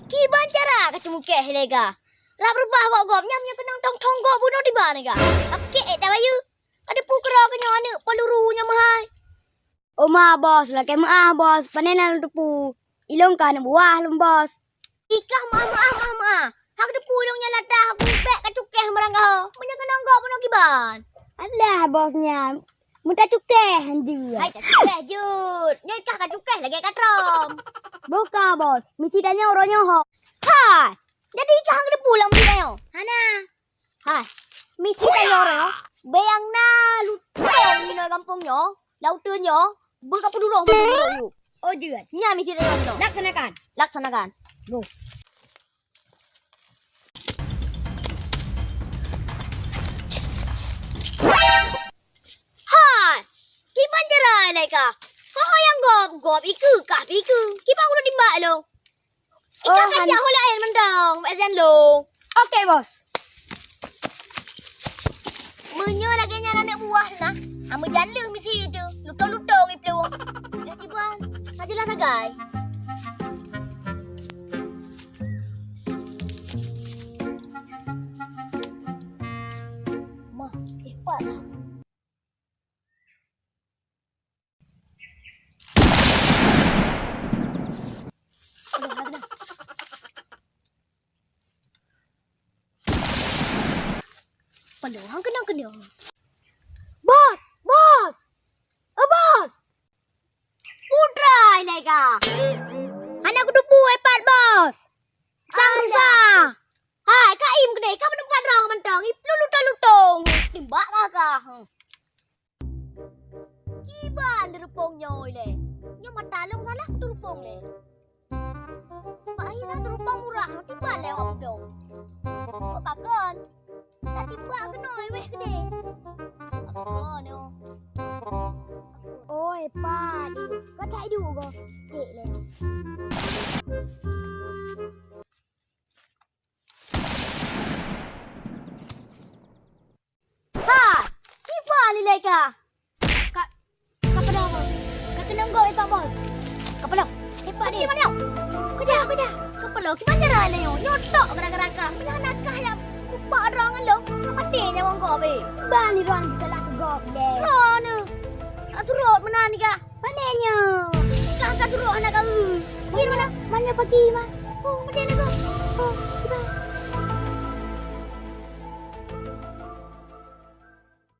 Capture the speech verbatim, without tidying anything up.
Kiban cara ka ceumukeh lé ga. Rab reubah gop-gop nyam nyang keunong thong-thong gop bunoe tiba nega. Ka pike ék tabayeue. Ka teupeue keudroe keu nyoe aneuk peluru nyang meuhai. Oma, bos, lakée meuáh, bos. Pane na lôn teupeue. Ilong ka aneuk buah lôn, bos. Ikah meuáh, meuáh, meuáh, meuáh. Hak teupeue ilong nyan latah, aku bek ka cukéh meurangga ho. Meunyoe keunong gop bunoe kiban. Alah, bos nyan. Meuta cukéh hanjeuet. Hai, ta cukéh jeuet. Nyoe ikah ka cukéh lagée ka trom. Boka, bos. Misi tanyoe uroe nyoe ho. Hai. Jadi ikah hang teupeue lam misi tanyoe? Hana. Hai. Misi tanyoe uroe nyoe. Bèk nyang na lutông inoe gampông nyoe. Lam uteuen nyoe. Beuka peudurôh mandum uroe nyoe. Oh, jeuet. Nyan misi tanyoe uroe nyoe. Laksanakan. Laksanakan. Go. Hai, kiban cara ilée ka? Ho nyang gop, gop ikeue, kah pi ikeue. Kiban kudu timbak lôn. Ikah kajak ho laén mantong, bèk jan lôn. Oke, bos. Meunyoe lagée nyan aneuk buah na, ha meujan leuh misi teuh. Lutông-lutông iplueng. Dah tiba, ha jeulaih sagai. Mah, eh, pat lah. Paloe hang keunong-keunong. Bos, bos. Oh, bos. Putra ilée ka. Hana kuteupeu ipat, bos. Sang rusa. Hai, ka im keudeh, ka meuteumpat droe mantong. Iplueng lutông-lutông. Timbak ka kah. Kiban di reupông nyoe lé. Nyoe mata lôn salah kuteurupông lé. Bak hai na teurupông murah, tiba lé awak budong. Awak pakon. Nak timbak keunoe wéh keudeh. Pakon nyoe. Oi, padi. Ka cai du go. Kek lé. Ha! Kiban ilée ka? Ka, ka peudong, bos. Ka keunong gop ipat, bos. Ka peudong. Ipat di mana? Keudeh, keudeh. Ka peudong. Kiban cara ilée nyoe? Nyoe tok gara-gara kah. Meunyoe hana kah nyang mupat droe ngon lôn, ka maté nyawöng gop, eh. Kiban droe nyoe salah keu gop, deh. Droe nyoe. Ka surot meunan kah. Pane nyoe? Kah ka surok hana ka eu. Mungkin mana? Mana pagi, Ma? Oh, pane lagoe. Oh, kiban.